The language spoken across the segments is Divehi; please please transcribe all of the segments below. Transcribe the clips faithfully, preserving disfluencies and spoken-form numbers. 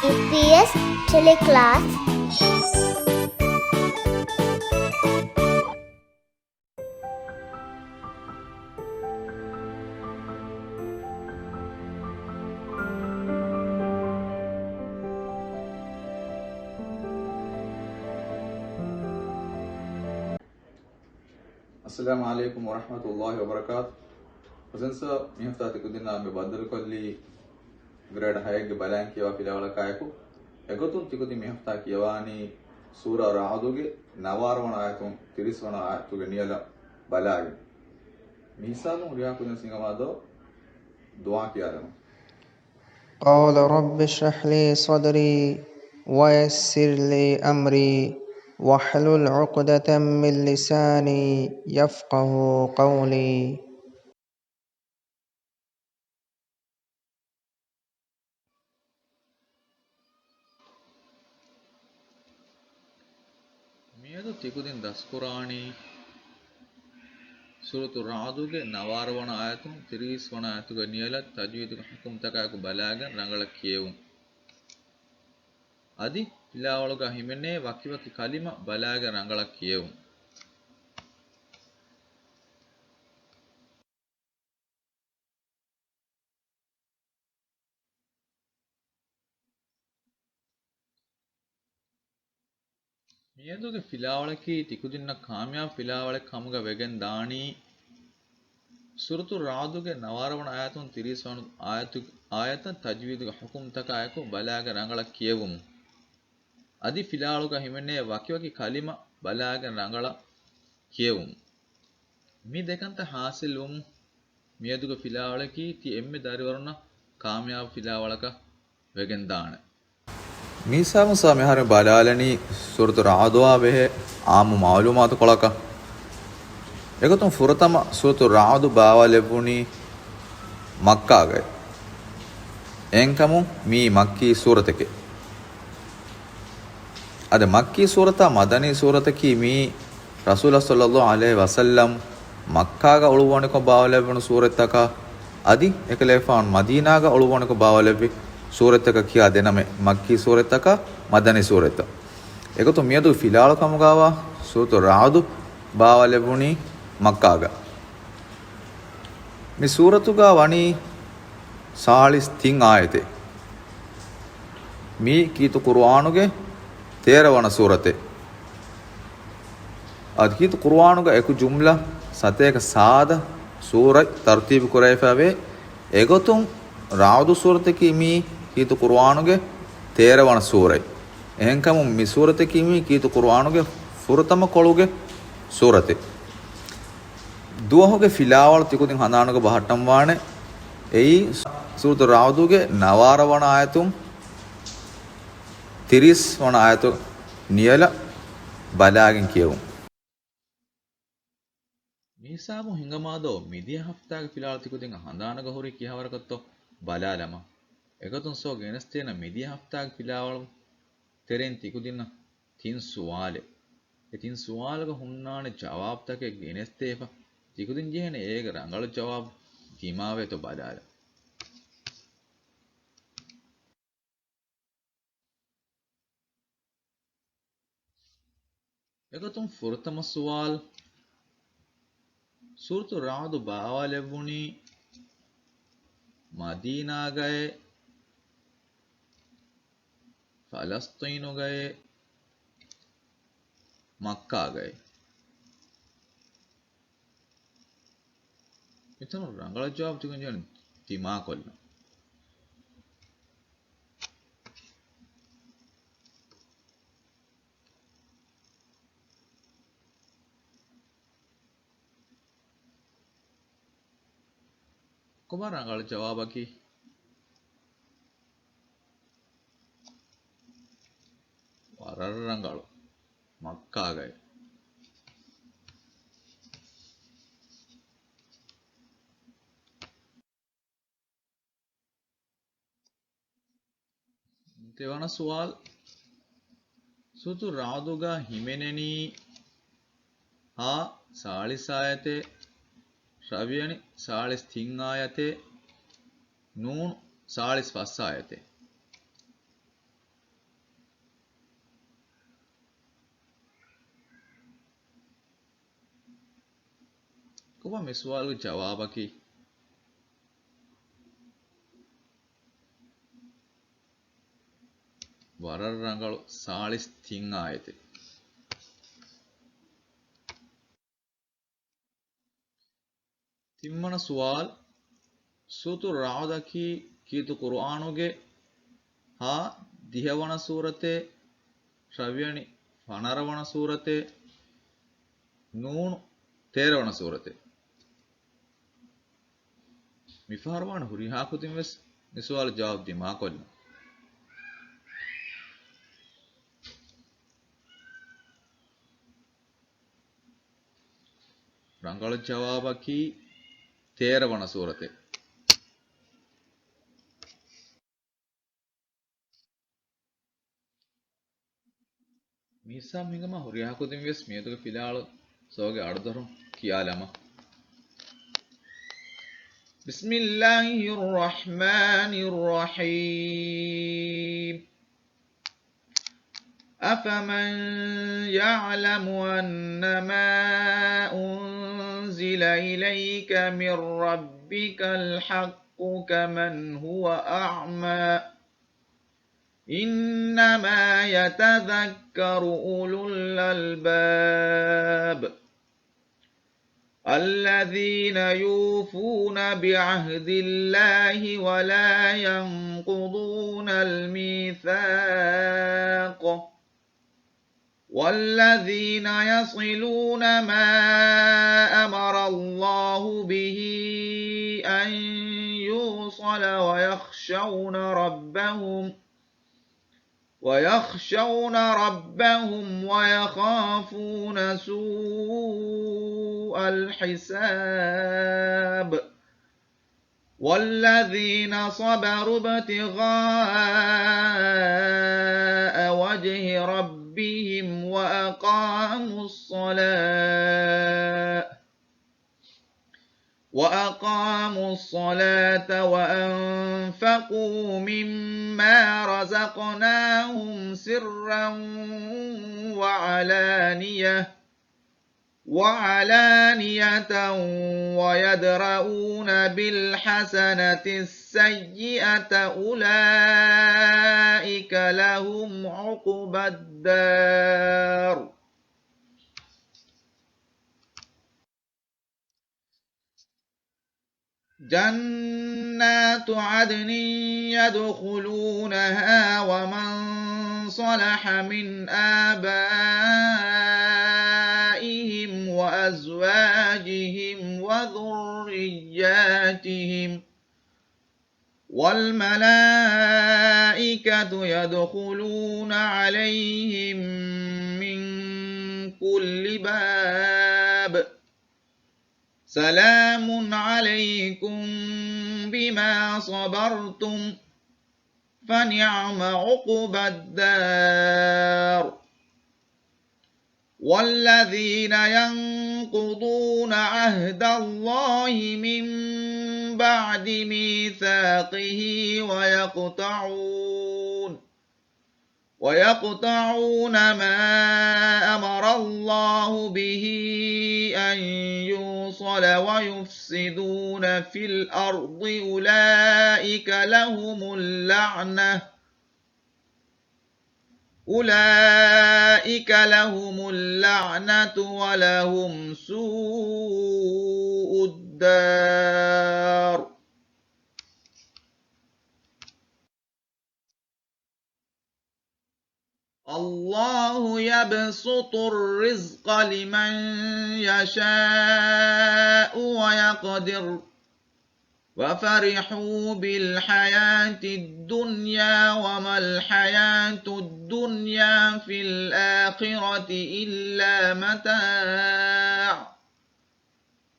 އީޕީއެސް ޓެލެކްލާސް. އައްސަލާމު ޢަލައިކުމް ވަރަޙްމަތުﷲި ވަބަރަކާތު. ކުޒެންސަރ މިހަފްތާ ތިކުދިންނާ މި ބައްދަލުކޮށްލީ ގްރޭޑް ހައެއްގެ ބަލާން ކިޔަވާ ފިލާވަޅަކާއެކު. އެގޮތުން ތިކުދިން މިހަފްތާ ކިޔަވާނީ ސޫރަ ރަޢުދުގެ ނަވާރަ ވަނަ އާޔަތުން ތިރީސް ވަނަ އާޔަތުގެ ނިޔަލަށް ބަލާގެން. މިހިސާބުން ރިޔާ ކުދިން ސިނގަމާދޯ ދުޢާ ކިޔާލަމު. قال رب اشرح لي صدري ويسر لي أمري واحلل عقدة من لساني يفقه قولي. މިއަދު ތިކުދިން ދަސްކުރާނީ ސޫރަތު ރަޢުދުގެ ނަވާރަ ވަނަ އާޔަތުން ތިރީސް ވަނަ އާޔަތުގެ ނިޔަލަށް ތަޖްވީދުގެ ޙުކުމްތަކާއެކު ބަލާގެން ރަނގަޅަށް ކިޔެވުން. އަދި ފިލާވަޅުގަ ހިމެނޭ ވަކިވަކި ކަލިމަ ބަލާގެން ރަނގަޅަށް ކިޔެވުން. މިއަދުގެ ފިލާވަޅަކީ ތިކުދިންނަށް ކާމިޔާބު ފިލާވަޅެއް ކަމުގަ ވެގެން ދާނީ، ސޫރަތު ރަޢުދުގެ ނަވާރަ ވަނަ އާޔަތުން ތިރީސް ވަނަ އާޔަތު، އާޔަތަށް ތަޖްވީދުގެ ޙުކުމްތަކާއެކު ބަލާގެން ރަނގަޅަށް ކިޔެވުމުން. އަދި ފިލާވަޅުގަ ހިމެނޭ ވަކިވަކި ކަލިމަ ބަލާގެން ރަނގަޅަށް ކިޔެވުމުން. މި ދެކަންތައް ހާސިލްވުމުން މިއަދުގެ ފިލާވަޅަކީ ތި އެންމެ ދަރިވަރުންނަށް ކާމިޔާބު ފިލާވަޅަކަށް ވެގެންދާނެ. މިހިސާބުން ސާ މިހާރު ބަލާލަނީ ސޫރަތު ރަޢުދުއާ ބެހޭ އާއްމު މަޢުލޫމާތުކޮޅަކަށް. އެގޮތުން ފުރަތަމަ ސޫރަތު ރަޢުދު ބާވާލެއްވުނީ މައްކާގައި. އެހެންކަމުން މީ މައްކީ ސޫރަތެކޭ. އަދި މައްކީ ސޫރަތާ މަދަނީ ސޫރަތަކީ މީ ރަސޫލާ ޞައްލައްލާހު ޢަލައިހި ވަސައްލަމް މައްކާގަ އުޅުއްވަނިކޮށް ބާވާލެއްވުނު ސޫރަތްތަކާ، އަދި އެކަލޭގެފާނު މަދީނާގަ އުޅުއްވަނިކޮށް ބާވާލެއްވި ސޫރަތްތަކަށް ކިޔާ ދެނަމެއް، މައްކީ ސޫރަތްތަކާ މަދަނީ ސޫރަތްތައް. އެގޮތުން މިއަދު ފިލާވަޅު ކަމުގައިވާ ސޫރަތު ރަޢުދު ބާވާލެއްވުނީ މައްކާގަ. މި ސޫރަތުގަ ވަނީ ސާޅީސް ތިން އާޔަތެއް. މީ ކީރިތި ޤުރުއާނުގެ ތޭރަ ވަނަ ސޫރަތެއް. އަދި ކީރިތި ޤުރުއާނުގަ އެކު ޖުމްލަ ސަތޭކަ ސާދަ ސޫރަތް ތަރުތީބު ކުރެވިފައިވޭ. އެގޮތުން ރަޢުދު ސޫރަތަކީ މީ ކީރިތި ޤުރުއާނުގެ ތޭރަ ވަނަ ސޫރަތް. އެހެންކަމުން މި ސޫރަތަކީ މީ ކީރިތި ޤުރުއާނުގެ ފުރަތަމަ ކޮޅުގެ ސޫރަތެއް. ދުވަހުގެ ފިލާވަޅު ތިކުދިން ހަނދާނުގަ ބަހައްޓަންވާނެ. އެއީ ސޫރަތު ރަޢުދުގެ ނަވާރަ ވަނަ އާޔަތުން ތިރީސް ވަނަ އާޔަތު ނިޔަލަށް ބަލާގެން ކިޔެވުން. މިހިސާބުން ހިނގަމާދޯ މިދިޔަ ހަފްތާގެ ފިލާވަޅު ތިކުދިން ހަނދާނުގަ ހުރީ ކިހާވަރަކަށްތޯ ބަލާލަމާ. އެގޮތުން ސޯ ގެނެސްދޭނަން މިދިޔަ ހަފްތާގެ ފިލާވަޅު ތެރެއިން ތިކުދިންނަށް ތިން ސުވާލެއް. އެ ތިން ސުވާލުގަ ހުންނާނެ ޖަވާބުތަކެއް ގެނެސްދޭފަ. ތިކުދިން ޖެހޭނެ އޭގެ ރަނގަޅު ޖަވާބު ދިމާވޭތޯ ބަލާލަން. އެގޮތުން ފުރަތަމަ ސުވާލު، ސޫރަތު ރަޢުދު ބާވާލެއްވުނީ މަދީނާގައޭ، ފަލަސްޠީނުގައޭ، މައްކާގައޭ؟ މިތަނުން ރަނގަޅަށް ޖަވާބު ތިކުދިން ޖެހޭނެ ދިމާކޮށްލަން. ކޮބާ ރަނގަޅު ޖަވާބަކީ؟ ވަރަށް ރަނގަޅު. މައްކާގައި. ދެވަނަ ސުވާލު، ސޫރަތު ރަޢުދުގަ ހިމެނެނީ ހާ ސާޅީސް އާޔަތެއް، ރަވިޔަނި ސާޅީސް ތިން އާޔަތެއް، ނޫނު ސާޅީސް ފަސް އާޔަތެއް. މި ސުވާލުގެ ޖަވާބަކީ ވަރަށް ރަނގަޅު ސާޅީސް ތިން އާޔަތެއް. ތިންވަނަ ސުވާލު، ސޫރަތު ރަޢުދަކީ ކީރިތި ޤުރުއާނުގެ ހާ ދިހަވަނަ ސޫރަތެއް، ރަވިޔަނި ފަނަރަވަނަ ސޫރަތެއް، ނޫނު ތޭރަވަނަ ސޫރަތެއް. މިފަހަރު ވާނެ ހުރިހާ ކުދިން ވެސް މި ސުވާލު ޖަވާބު ދިމާކޮށްލަން. ރަނގަޅު ޖަވާބަކީ ތޭރަވަނަ ސޫރަތެއް. މި ހިއްސާ މި ހިނގަމާ ހުރިހާ ކުދިން ވެސް މިއަދުގެ ފިލާވަޅު ސޯގެ އަޑުދޮރުން ކިޔާލަމާ. بسم الله الرحمن الرحيم. أفمن يعلم أنما أنزل إليك من ربك الحق كمن هو أعمى إنما يتذكر أولو الألباب الذين يوفون بعهد الله ولا ينقضون الميثاق والذين يصلون ما أمر الله به أن يوصل ويخشون ربهم ويخشون ربهم ويخافون سوء الحساب والذين صبروا ابتغاء وجه ربهم وأقاموا الصلاة وأقاموا الصلاة وأنفقوا مما رزقناهم سرا وعلانية وعلانية ويدرءون بالحسنة السيئة أولئك لهم عقبى الدار جنات عدن يدخلونها ومن صلح من آبائهم وأزواجهم وذرياتهم والملائكة يدخلون عليهم من كل باب سلام عليكم بما صبرتم فنعم عقبى الدار والذين ينقضون عهد الله من بعد ميثاقه ويقطعون ويقطعون ما أمر الله به أن يوصل ويفسدون في الأرض أولئك لهم اللعنة أولئك لهم اللعنة ولهم سوء الدار الله يبسط الرزق لمن يشاء ويقدر وفرحوا بالحياة الدنيا وما الحياة الدنيا في الآخرة إلا متاع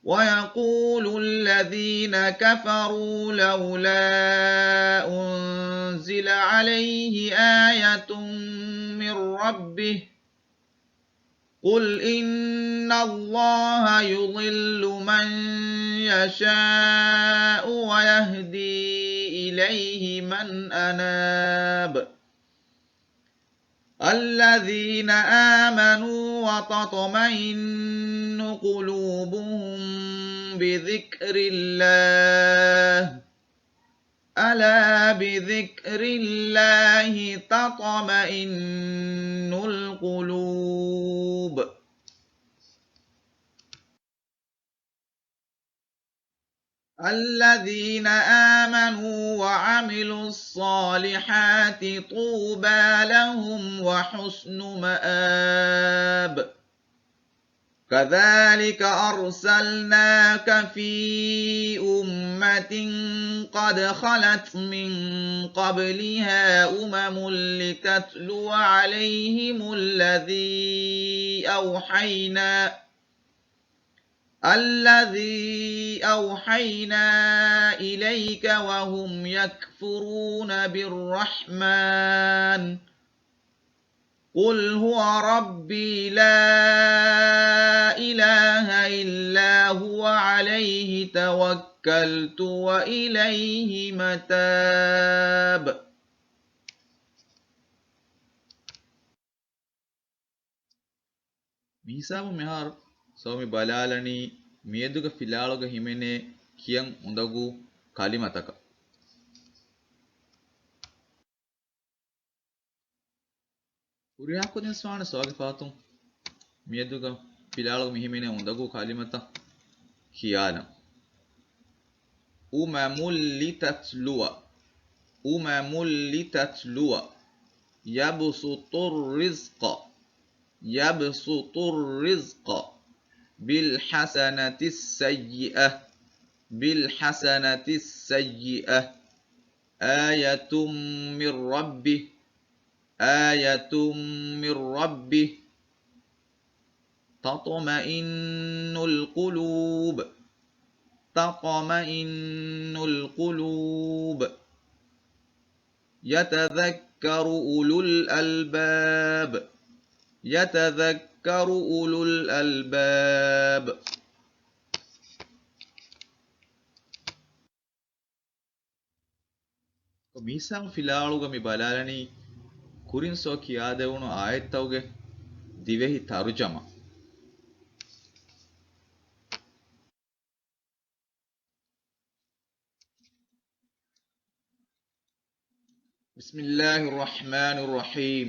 ويقول الذين كفروا لولا أنزل عليه آية من ربه قل إن الله يضل من يشاء ويهدي إليه من أناب الذين آمنوا وتطمئن قلوبهم بذكر الله، ألا بذكر الله تطمئن القلوب. الذين آمنوا وعملوا الصالحات طوبى لهم وحسن مآب. كذلك أرسلناك في أمة قد خلت من قبلها أمم لتتلو عليهم الذي أوحينا الذي أوحينا إليك وهم يكفرون بالرحمن. قل هو ربي لا إله إلا هو عليه توكلت وإليه متاب. މިހިސާބުން މިހާރު ސަބަބު މި ބަލާލަނީ މިއަދުގެ ފިލާޅުގަ ހިމެނޭ ކިޔަން އުނދަގޫ ކަލިމަތަކަށް. ހުރިހާ ކުދިންސްވާނެ ސަބަބުގެ ފަހަތުން މިއަދުގެ ފިލާޅުގަ މި ހިމެނޭ އުނދަގޫ ކަލިމަތައް ކިޔާލަން. أمم لتتلو، أمم لتتلو، يبسط الرزق، يبسط الرزق بالحسنة السيئة، بالحسنة السيئة، آية من ربه، آية من ربه، تطمئن القلوب، تطمئن القلوب، يتذكر أولو الألباب، يتذكر أولو الألباب. މިހިސާބު ފިލާޅުގަ މި ބަލާލަނީ ކުރިން ސޯ ކިޔާދެވުނު އާޔަތްތަކުގެ ދިވެހި ތަރުޖަމާ. بسم الله الرحمن الرحيم.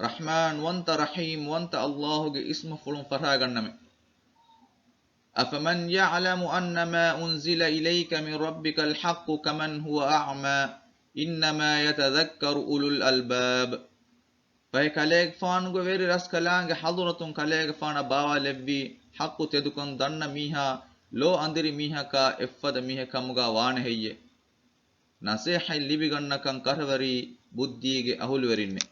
ރަޙްމާން ވަންތަ، ރަޙީމް ވަންތަ ﷲ ގެ އިސްމުފުޅުން ފަށާގަންނަމެ. أفمن يعلم أنما أنزل إليك من ربك الحق كمن هو أعمى إنما يتذكر أولو الألباب. ފަހެ ކަލޭގެފާނުގެ ވެރި ރަސްކަލާނގެ ޙަޟުރަތުން ކަލޭގެފާނަށް ބާވާލެއްވީ ޙައްޤު ތެދުކަން ދަންނަ މީހާ ލޯ އަނދިރި މީހަކާ އެއްފަދަ މީހެއް ކަމުގަ ވާނެ ހެއްޔެ؟ ނަސޭހަތް ލިބިގަންނަކަން ކަށަވަރީ ބުއްދީގެ އަހުލުވެރިންނޭ.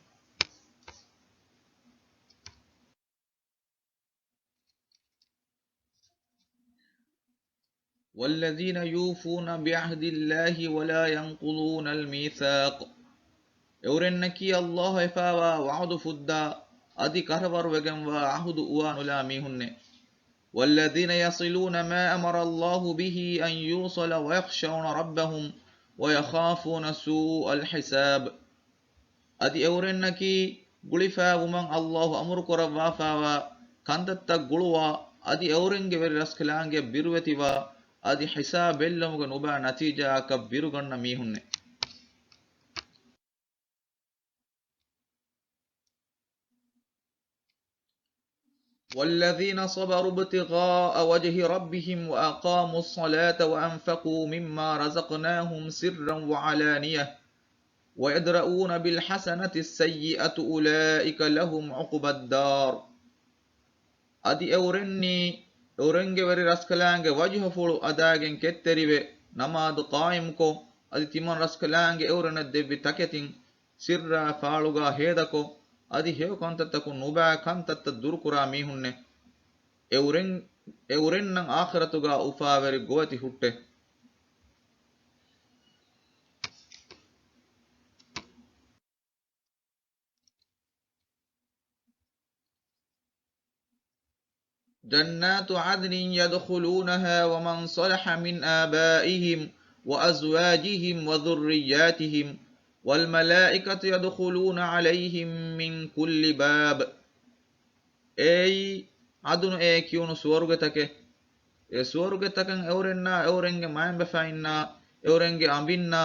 والذين يوفون بعهد الله ولا ينقضون الميثاق. އެއުރެންނަކީ ﷲ އެފާވާ ވަޢުދު ފުއްދާ، އަދި ކަށަވަރުވެގެންވާ ޢަހުދު އުވާނުލާ މީހުންނޭ. والذين يصلون ما أمر الله به أن يوصل ويخشون ربهم ويخافون سوء الحساب. އަދި އެއުރެންނަކީ ގުޅިފައިވުމަށް ﷲ އަމުރުކުރައްވާފައިވާ ކަންތައްތައް ގުޅުވާ، އަދި އެއުރެންގެ ވެރި ރަސްކަލާނގެއަށް ބިރުވެތިވާ، އަދި ޙިސާބް ބެއްލުމުގެ ނުބައި ނަތީޖާއަކަށް ބިރުގަންނަ މީހުންނޭ. والذين صبروا ابتغاء وجه ربهم وأقاموا الصلاة وأنفقوا مما رزقناهم سرا وعلانية ويدرءون بالحسنة السيئة أولئك لهم عقبى الدار. އަދި އެއުރެންނީ، އެއުރެންގެ ވެރި ރަސްކަލާނގެ ވަޖުހަފުޅު އަދާގެން ކެތްތެރިވެ، ނަމާދު ޤާއިމްކޮށް، އަދި ތިމަން ރަސްކަލާނގެ އެއުރެނަށް ދެއްވި ތަކެތިން، ސިއްރާ ފާޅުގާ ހޭދަކޮށް، އަދި ހެޔޮ ކަންތައްތަކުން ނުބައި ކަންތައްތައް ދުރުކުރާ މީހުންނޭ. އެއުރެން، އެއުރެންނަށް އާޚިރަތުގާ އުފާވެރި ގޮވަތި ހުއްޓޭ. جنات عدن يدخلونها ومن صلح من آبائهم وأزواجهم وذرياتهم والملائكة يدخلون عليهم من كل باب. އޭއީ ޢަދުނު އޭ ކިޔުނު ސުވަރުގެތަކެއް. އެ ސުވަރުގެތަކަށް އެއުރެންނާ، އެއުރެންގެ މައިންބަފައިންނާ، އެއުރެންގެ އަނބިންނާ،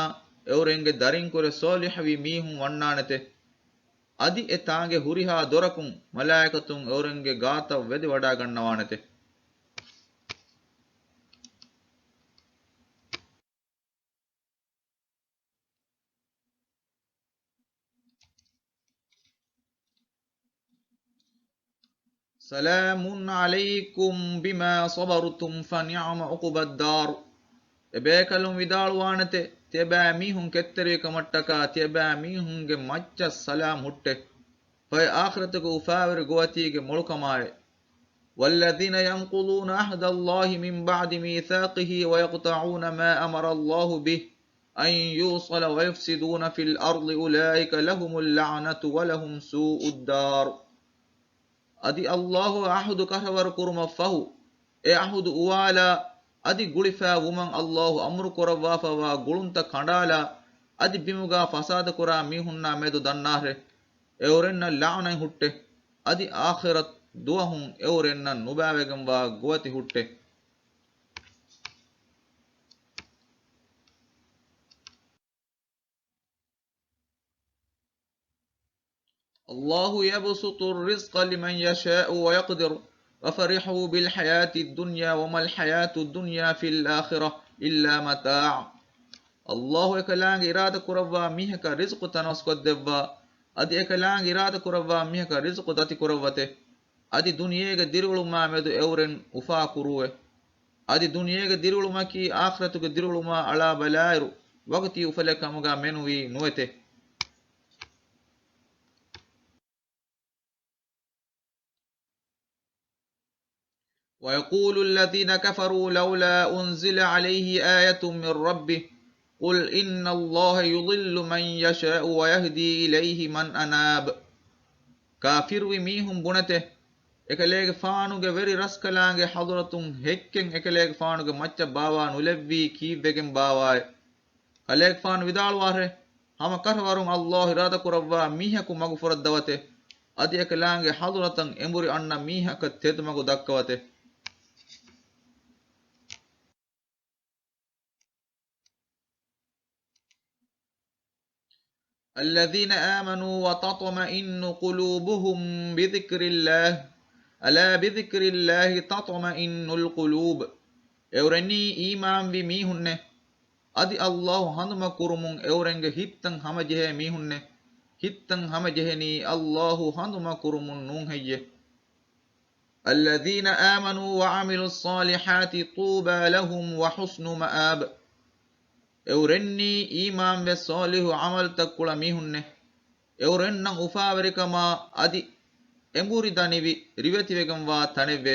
އެއުރެންގެ ދަރިންކުރެ ޞާލިޙުވި މީހުން ވަންނާނެތެ. އަދި އެ ތާނގެ ހުރިހާ ދޮރަކުން މަލާއިކަތުން އެއުރެންގެ ގާތަށް ވެދިވަޑާގަންނަވާނެތެ. سلام عليكم بما صبرتم فنعم عقبى الدار. އެ ބޭކަލުން ވިދާޅުވާނެތެ، ތިޔަބައިމީހުން ކެތްތެރިވިކަމަށްޓަކާ ތިޔަބައިމީހުންގެ މައްޗަށް ސަލާމް ހުއްޓޭ. ފަހެ އާޚިރަތުގެ އުފާވެރި ގޮވަތީގެ މޮޅުކަމާއި. والذين ينقضون عهد الله من بعد ميثاقه ويقطعون ما أمر الله به أن يوصل ويفسدون في الأرض أولئك لهم اللعنة ولهم سوء الدار. އަދި ﷲ އަހުދު ކަށަވަރު ކުރުމަށް ފަހު، އެ އަހުދު އުވާލާ، އަދި ގުޅިފައި ވުމަށް ﷲ އަމުރު ކުރައްވާފައިވާ ގުޅުންތައް ކަނޑާލާ، އަދި ބިމުގާ ފަސާދަ ކުރާ މީހުންނާ މެދު ދަންނާށޭ. އެއުރެންނަށް ލަޢުނަތް ހުއްޓޭ. އަދި އާޚިރަތު ދުވަހުން އެއުރެންނަށް ނުބައިވެގެންވާ ގޮވަތި ހުއްޓޭ. الله يبسط الرزق لمن يشاء ويقدر وفرحوا بالحياة الدنيا وما الحياة الدنيا في الآخرة إلا متاع. ﷲ އެކަލާނގެ އިރާދަ ކުރައްވާ މީހަކަށް ރިޒްޤު ތަނަވަސްކޮށްދެއްވާ، އަދި އެކަލާނގެ އިރާދަ ކުރައްވާ މީހަކަށް ރިޒްޤު ދަތި ކުރައްވަތެ. އަދި ދުނިޔޭގެ ދިރިއުޅުމާ މެދު އެއުރެން އުފާ ކުރޫއެ. އަދި ދުނިޔޭގެ ދިރިއުޅުމަކީ އާޚިރަތުގެ ދިރިއުޅުމާ އަޅާ ބަލާއިރު ވަގުތީ އުފަލެއް ކަމުގާ މެނުވީ ނުވެތެ. ويقول الذين كفروا لولا أنزل عليه آية من ربه قل إن الله يضل من يشاء ويهدي إليه من أناب. ކާފިރުވި މީހުން ބުނެތެ، އެކަލޭގެފާނުގެ ވެރި ރަސްކަލާނގެ ޙަޟުރަތުން ހެއްކެއް އެކަލޭގެފާނުގެ މައްޗަށް ބާވާ ނުލެއްވީ ކީއްވެގެން ބާވާއެ؟ ކަލޭގެފާނު ވިދާޅުވާށޭ، ހަމަ ކަށަވަރުން ﷲ އިރާދަކުރައްވާ މީހަކު މަގުފުރައްދަވަތެ، އަދި އެކަލާނގެ ޙަޟުރަތަށް އެނބުރި އަންނަ މީހަކަށް ތެދުމަގު ދައްކަވަތެ. الذين آمنوا وتطمئن قلوبهم بذكر الله ألا بذكر الله تطمئن القلوب. އެއުރެނީ އީމާންވި މީހުންނޭ. އަދި ﷲ ހަނދުމަ ކުރުމުން އެއުރެންގެ ހިތްތައް ހަމަޖެހޭ މީހުންނޭ. ހިތްތައް ހަމަޖެހެނީ ﷲ ހަނދުމަ ކުރުމުން ނޫން ހެއްޔޭ؟ الذين آمنوا وعملوا الصالحات طوبى لهم وحسن مآب. އެއުރެންނީ އީމާންވެ ޞާލިޙު ޢަމަލުތައް ކުޅަ މީހުންނޭ. އެއުރެންނަށް އުފާވެރިކަމާ އަދި އެނބުރި ދަނިވި ރިވެތިވެގެންވާ ތަނެއްވޭ.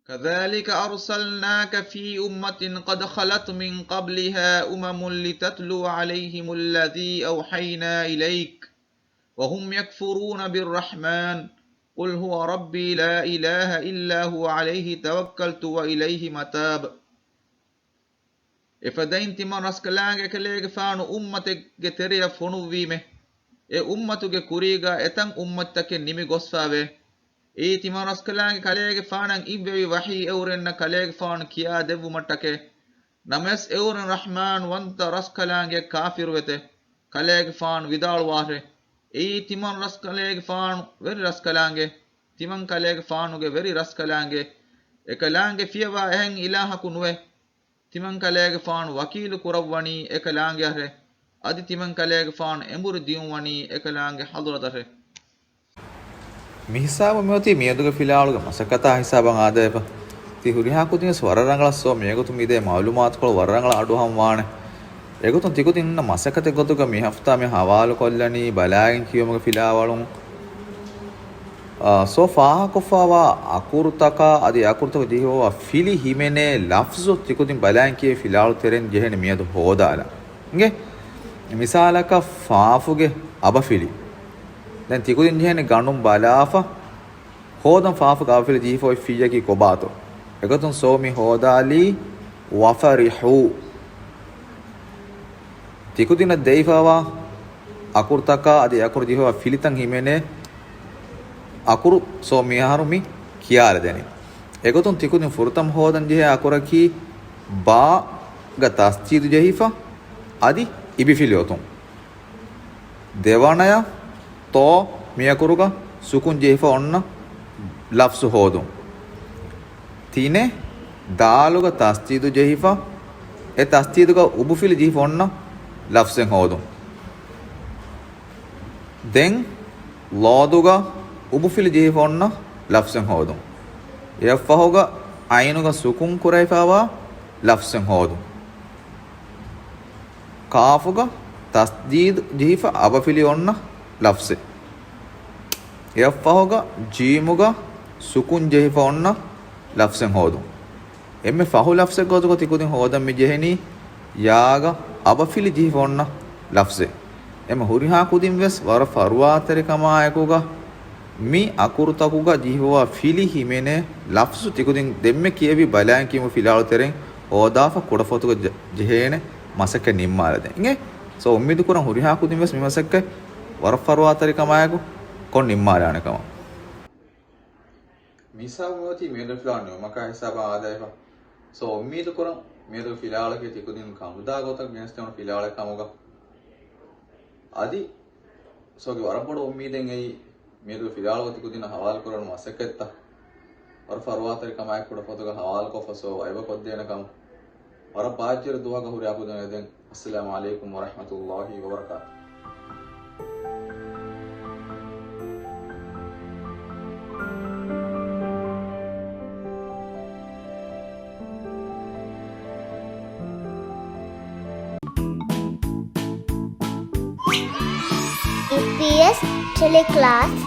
كذلك أرسلناك في أمة قد خلت من قبلها أمم لتتلو عليهم الذي أوحينا إليك وهم يكفرون بالرحمن قل هو ربي لا إله إلا هو عليه توكلت وإليه متاب. އެފަދައިން ތިމަން ރަސްކަލާނގެ އެކަލޭގެފާނު އުއްމަތެއްގެ ތެރެއަށް ފޮނުއްވީމެ. އެ އުއްމަތުގެ ކުރީގާ އެތަން އުއްމަތްތަކެއް ނިމިގޮސްފާވޭ. އެއީ ތިމަން ރަސްކަލާނގެ ކަލޭގެފާނަށް އިއްވެވި ވަޙީ އެއުރެންނަށް ކަލޭގެފާނު ކިޔާދެއްވުމަށްޓަކައި. ނަމަވެސް އެއުރެން ރަޙްމާން ވަންތަ ރަސްކަލާނގެ ކާފިރުވެތެ. ކަލޭގެފާނު ވިދާޅުވާށޭ، އެއީ ތިމަން ރަސްކަލޭގެފާނު ވެރި ރަސްކަލާނގެ، ތިމަން ކަލޭގެފާނުގެ ވެރި ރަސްކަލާނގެ، އެކަލާނގެ ފިޔަވާ އެހެން އިލާހަކު ނުވޭ. ތިމަން ކަލޭގެފާނު ވަކީލު ކުރައްވަނީ އެކަލާނގެއަށޭ. އަދި ތިމަން ކަލޭގެފާނު އެނބުރި ދިޔުންވަނީ އެކަލާނގެ ޙަޟުރަތަށޭ. މި ހިސާބު މިއޮތީ މިއަދުގެ ފިލާވަޅުގެ މަސައްކަތާ ހިސާބަށް އާދައިފަ. ތި ހުރިހާ ކުދިންވެސް ވަރަށް ރަނގަޅަށް ސޯ މިއަގުތު މިދޭ މައުލޫމާތުކޮޅު ވަރަށް ރަނގަޅަށް އަޑުއަހަން ވާނެ. އެގޮތުން ތިކުދިން އިންނަ މަސައްކަތެއް ގޮތުގަ މި ހަފްތާ މި ހަވާލުކޮށްލަނީ ބަލާގެން ކިޔުމުގެ ފިލާވަޅުން. އާ، ސޯ ފާހަގަކޮށްފައިވާ އަކުރުތަކާ އަދި އަކުރުތަކު ޖެހިފައިވާ ފިލި ހިމެނޭ ލަފްޒު ތިކުދިން ބަލާގެން ކިޔޭ ފިލާވަޅު ތެރެއިން ޖެހޭނެ މިއަދު ހޯދާލަން. އިނގޭ؟ މިސާލަކަށް ފާފުގެ އަބަފިލި. ދެން ތިކުދިން ޖެހޭނެ ގަނޑުން ބަލާފަ، ހޯދަން ފާފުގެ އަބަފިލި ޖެހިފަ އޮތް ފިއްޔަކީ ކޮބާތޯ؟ އެގޮތުން ސޯ މި ހޯދާލީ ވަފަރިޙޫ. ތިކުދިނަށް ދެވިފައިވާ އަކުރުތަކާ އަދި އަކުރު ޖެހިފައިވާ ފިލިތައް ހިމެނޭ އަކުރު. ސޯ މިހާރު މި ކިޔާލަދެނީ. އެގޮތުން ތިކުދިން ފުރަތަމަ ހޯދަން ޖެހޭ އަކުރަކީ ބާގަ ތަސްޖީދު ޖެހިފަ އަދި އިބިފިލި އޮތުން. ދެވަނަޔަށް ތޯ މިއަކުރުގަ ސުކުން ޖެހިފަ އޮންނަ ލަފްޒު ހޯދުން. ތިނެއް ދާލުގަ ތަސްޖީދު ޖެހިފަ، އެ ތަސްޖީދުގަ އުބުފިލި ޖެހިފަ އޮންނަ ލަފްޒެއް ހޯދުން. ދެން ޟާދުގަ އުބުފިލި ޖެހިފަ އޮންނަ ލަފްޒެއް ހޯދުން. އެއަށްފަހުގަ ޢައިނުގަ ސުކުން ކުރެވިފައިވާ ލަފްޒެއް ހޯދުން. ޤާފުގަ ތަސްޖީދު ޖެހިފަ އަބަފިލި އޮންނަ ލަފްޒެއް. އެއަށްފަހުގަ ޖީމުގަ ސުކުން ޖެހިފަ އޮންނަ ލަފްޒެއް ހޯދުން. އެންމެ ފަހު ލަފްޒެއް ގޮތުގަ ތިކުދިން ހޯދަން މި ޖެހެނީ ޔާގަ އަބަފިލި ޖެހިފަ އޮންނަ ލަފްޒެއް. އެންމެ ހުރިހާ ކުދިން ވެސް ވަރަށް ފަރުވާތެރިކަމާއެކުގަ މި އަކުރުތަކުގަ ޖެހިފައިވާ ފިލި ހިމެނޭ ލަފްޒު ތިކުދިން ދެންމެ ކިޔެވި ބަލާއިން ކިޔުމު ފިލާވަޅު ތެރެއިން ހޯދާފަ ކުޑަފޮތުގަ ޖެ-، ޖެހޭނެ މަސައްކަތް ނިންމާލަދޭން. އިނގޭ؟ ސޯ އުއްމީދު ކުރަން ހުރިހާ ކުދިން ވެސް މި މަސައްކަތް ވަރަށް ފަރުވާތެރިކަމާއެކު ކޮށް ނިންމާލާނެ ކަމަށް. މިސާލު މިއޮތީ މިއަދު ފިލާވަޅު ނިމުމަކާ ހިސާބަށް އާދައިފަ. ސޯ އުއްމީދު ކުރަން މިއަދު ފިލާވަޅަކީ ތިކުދިން ކަމުދާ ގޮތަށް ގެނެސްދެވުނު ފިލާވަޅެއް ކަމުގަ. އަދި ސޯގެ ވަރަށް ބޮޑު އުއްމީދެއް އެއީ މިއަދު ފިލާވަޅުގަ ތިކުދިންނަށް ހަވާލު ކުރެވުނު މަސައްކަތްތައް ވަރަށް ފަރުވާތެރިކަމާއެކު ކުޑަފޮތުގަ ހަވާލުކޮށްފަ ސޯ ވައިބަ ކޮށްދޭނެ ކަމަށް. ވަރަށް ބާއްޖަވެރި ދުވަހަކަށް ހުރިހާ ކުދިން އެދެން. އައްސަލާމު ޢަލައިކުމް ވަރަޙްމަތުﷲި ވަބަރަކާތުހު. އީޕީއެސް ޓެލެކްލާސް.